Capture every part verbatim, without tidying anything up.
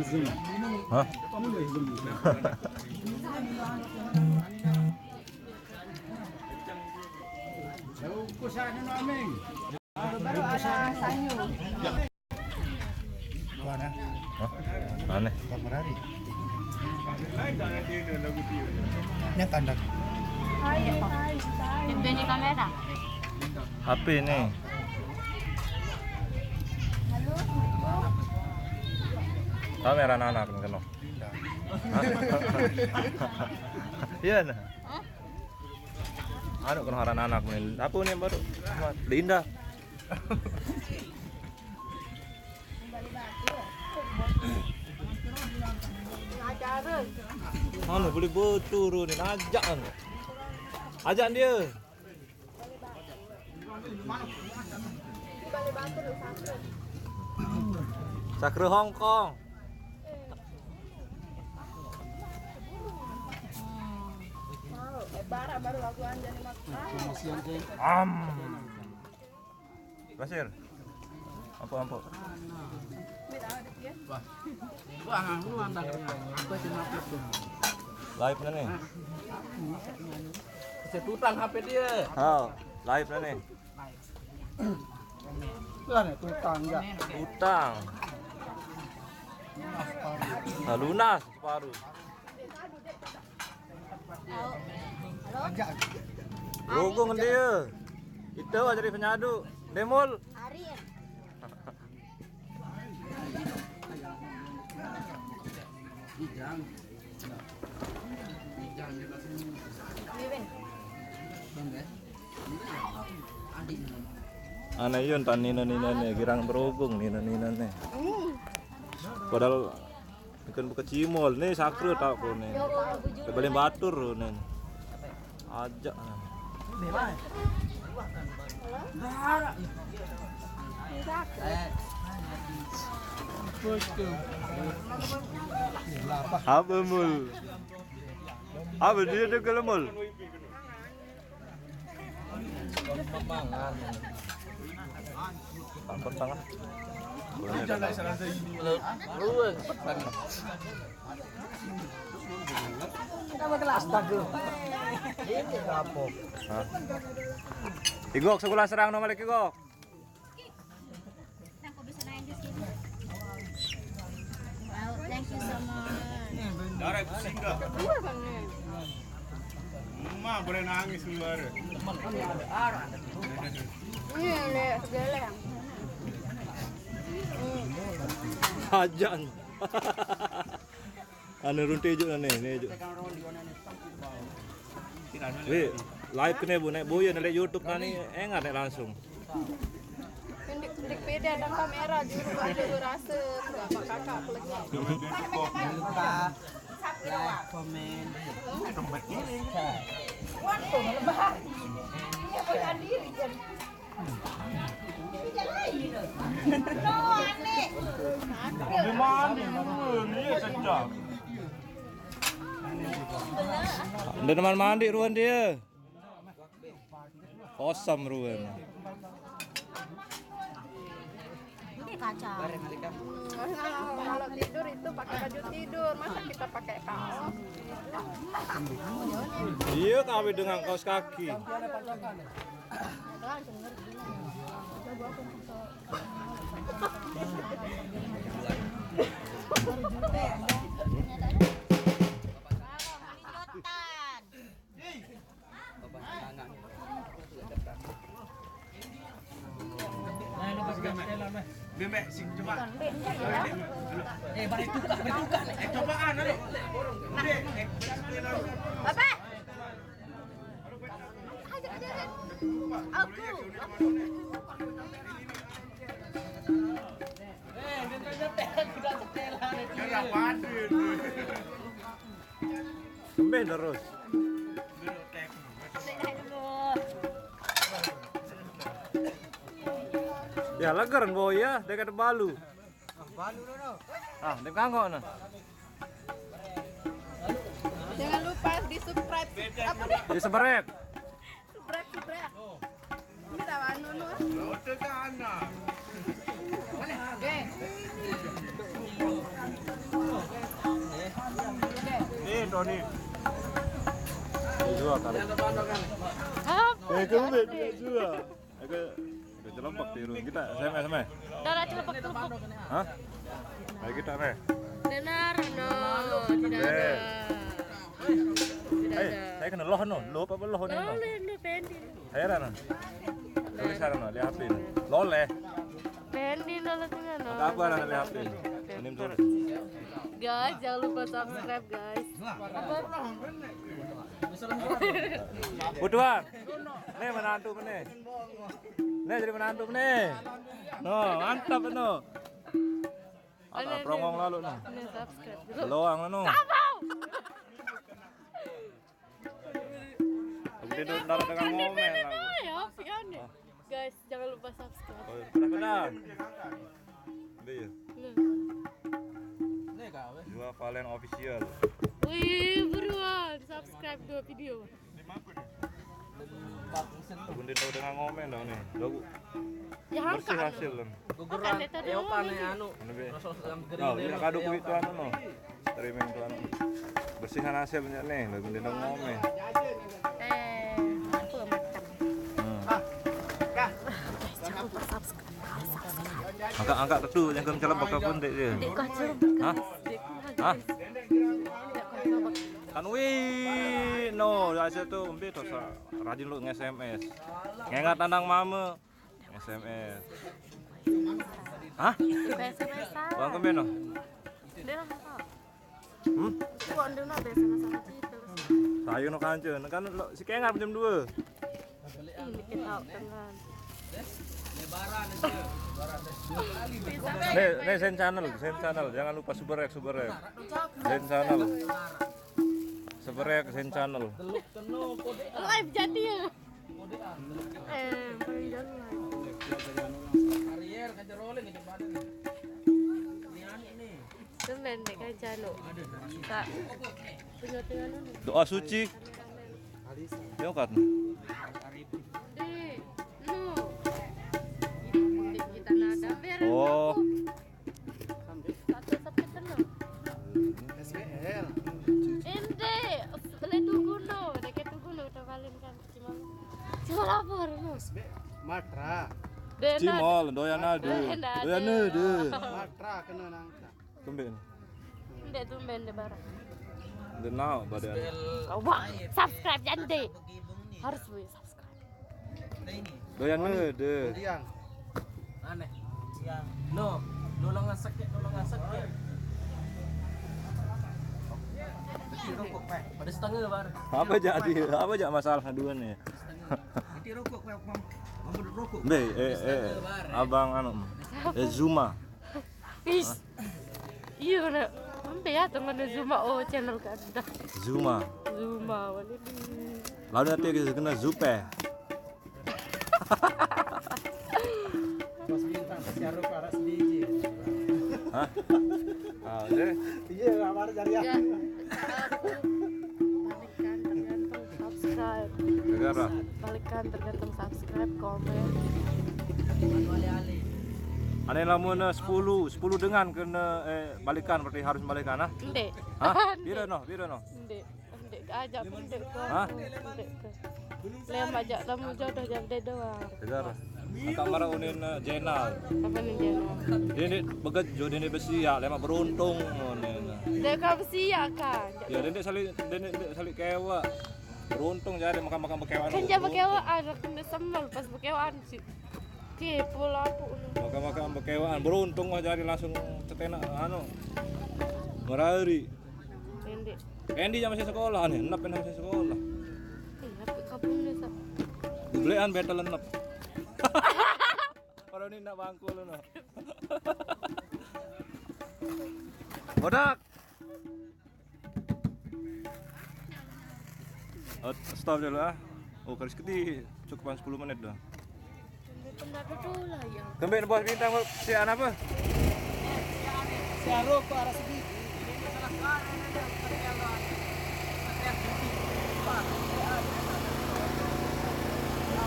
Hah? Baru ada sayur. Hah? Aneh. Ini tanda. H P ini. Kamera anak kan kena. Iya nah. Anu kena orang anak main. Apa nih baru? Linda. Mana boleh bocor ni, ajak kan. Ajak dia. Sakra Hong Kong. Bara baru lagu anjani mak. Am. Basir. Ampuk, ampuk. Wah, wah, aku lantak. Aku cuma itu. Live na nih. Saya tutang H P dia. Oh, live na nih. Lah nih tutang ya. Utang. Nah, lunas separuh. Aja. Rogo ngendi ya? Itu aja di penyadu. Demol. Arin. Mimin. Aneh yun tan nina nina nih girang berogung nina nina nih. Padahal bukan buka cimol nih sakra tak ko nih. Kebalik batur nih. Aja. Apa mul? Apa dia tu kalau mul? Ampun tangan. Kita berkelas tak tu. Ini apa? Igok sekolah serang nomor lagi Igok. Aku bisa nangis gitu. Wow, thank you so much. Darah singgah. Kedua kan nih. Emak boleh nangis keluar. Ini nih segala yang. Hajan. Anu runti juk nih, nih juk. Wih, live kena bu, naik boya naik YouTube nani engat naik langsung. Pendik-pendik beda ada kamera juru juru rasa bapak kakak pelagi. Jangan lupa like, komen. Waktu lebaran. Ini bukan diri kan. Ini jalan. No, aneh. Dia mandi dulu, dia sejak. Dia teman mandi ruan dia. Kosong ruan. Ini kaca. Kalau tidur itu pakai baju tidur, masa kita pakai kaos? Iya, kami dengan kaos kaki. Bebek sing coba. Eh, balik tukar, balik tukar. Eh, cobaan anu. Apa? Aku. Eh, dia tanya teh, aku dah setelan. Dia pada. Sembih terus. Ya leger boya dekat balu. Ah, dia kanggo nah. Jangan lupa di subscribe. Apa nih? Di seberek. Subscribe, subscribe. Ini tahu anu nu. Rota sana. Oke. Nih. Dia juga kali. Apa? Eh, kamu beda juga. Oke, udah celempek tiru. Kita S M S, S M S. Udah lah, celempek-celempek. Hah? Ayo kita, meh. Benar, no. Tidak ada. Tidak ada. Eh, saya kena loh, no. Lo apa loh, no? Lo, lo, lo, pending. Saya rana. Tulis sana, no. Lihat H P, no. Loleh. Pending, no, lo tinggal, no. Apa, apa, rana, lihat H P, no. Ini tuh. Guys, jangan lupa subscribe, guys. Apa? Butuhan. Nih, menantu, nih. Nih, jadi menantu, nih. No, mantap, no. Ada prongong lalu, no. Ini subscribe dulu. Loang, no. Kamu. Nanti tuh ntar dengan ngomel, no. Ya, ya, nih. Guys, jangan lupa subscribe. Oh, benar, benar. Iya, iya. Nah. Dua Valen Official. Wih, buruan subscribe dua video. Bundin tahu dengan ngomel dong nih. Lagu. Ya, bersih hasil, kan. Guguran. Makan itu dulu, eokan nih, anu. Anu, be. Rasa-rasa yang kering. Oh, iya, kado kuwi itu anu, no. Streaming tuh, anu. Bersihan hasilnya nih, lagu Bundin tahu ngomel. Eh, aku makan. Hmm. Guys, jangan lupa subscribe. Angkat-angkat tuh, yang kena celep bakal pun, Dek, dia. Dek, kacau. Hah? Dek, hah? Dek, kacau. Kan wi, no, aja tuh, embe tuh, sa-, rajin lu nge-S M S. Ngengat tandang mama, S M S. Hah? Bukan S M S. Bang kemben, no? Dia lah, apa? Hmm? Kok dia nak S M S sama kita? Saya no kanca, kan lo si Kengar jam dua. Ini kita dengan. Nih, nih, Zen Channel, Zen Channel. Jangan lupa subrek, subrek. Zen Channel. Subrek, Zen Channel. Live jadi ya? Eh, paling jalan. Tumben dek kan jano. Tak. Tengah-tengah dulu. Doa suci. Yo kan. Di, no. Di kita nada beres. Oh. Satu sepit dulu. S B L. Ente, boleh tunggu no, dek tunggu no, udah paling kan. Cuma, cuma lapor no. S B L. Matra. Cimol, doyan ade. Doyan ade. Doyan ade. Matra kena nangka. Tumben. Ndek tumben de barang. Ndek nao badan. Coba subscribe jande. Harus we subscribe. Doyan ade. Aneh. Ya. No, no lengan sakit, no lengan sakit. Pada setengah bar. Apa jadi? Apa jadi masalah dua nih? Nanti rokok, Bang. Bang, rokok. Be, eh, eh, abang anu. Eh, Zuma. Is. Iya, nak. Ampe ya, teman Zuma. Oh, channel kada. Zuma. Zuma, wali di. Lalu nanti kita kena Zupe. Mas Bintang, siarup aras biji. Hah? Ah, deh. Iya, apa ada cari ya? Ya. Balikan tergantung subscribe. Gara-gara? Balikan tergantung subscribe, komen. Ane lamun, eh, sepuluh, sepuluh dengan kena, eh, balikan, berarti harus balikan, ah? Ndek. Hah? Pira no? Pira no? Ndek. Ndek aja pun ndek. Hah? Ndek. Lem aja lamun jodoh jam de doang. Gara-gara. Angkat marah unin, eh, Jenal. Apa nih Jenal? Dia ini begejo, dia ini besi ya, lemak beruntung unin. Dia kan besi ya kan. Ya, dia ini sali, dia ini sali kewa. Beruntung jadi makan-makan bekewan. Kan dia bekewan, ada kena semel pas bekewan sih. Oke, pulau aku unin. Makan-makan bekewan, beruntung wah jadi langsung cetena anu. Merari. Pendek. Endi jam masih sekolah nih, enap masih sekolah. Eh, tapi kabun deh, Sa. Belean betel enap. Orang ini nak bangku lu no. Bodak. Oh, stop dulu ah. Oh, garis keti cukupan sepuluh menit dah. Tunggu pendado dulu lah ya. Kembali bos bintang, bos. Si anak apa? Si Aroko arah segi.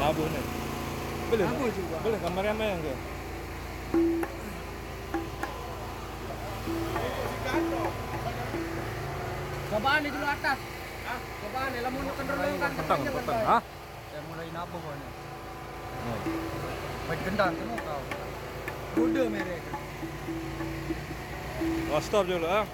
Tabuh nih. Boleh. Tabuh juga. Boleh gambar yang main ke? Siapa Bane dulu atas. Hah? Coba nih, lamun kendor kan Petang, petang. Hah? Ya mulai nabo kau nih. Baik gendang kamu kau. Kuda merek. Oh, stop dulu, ah.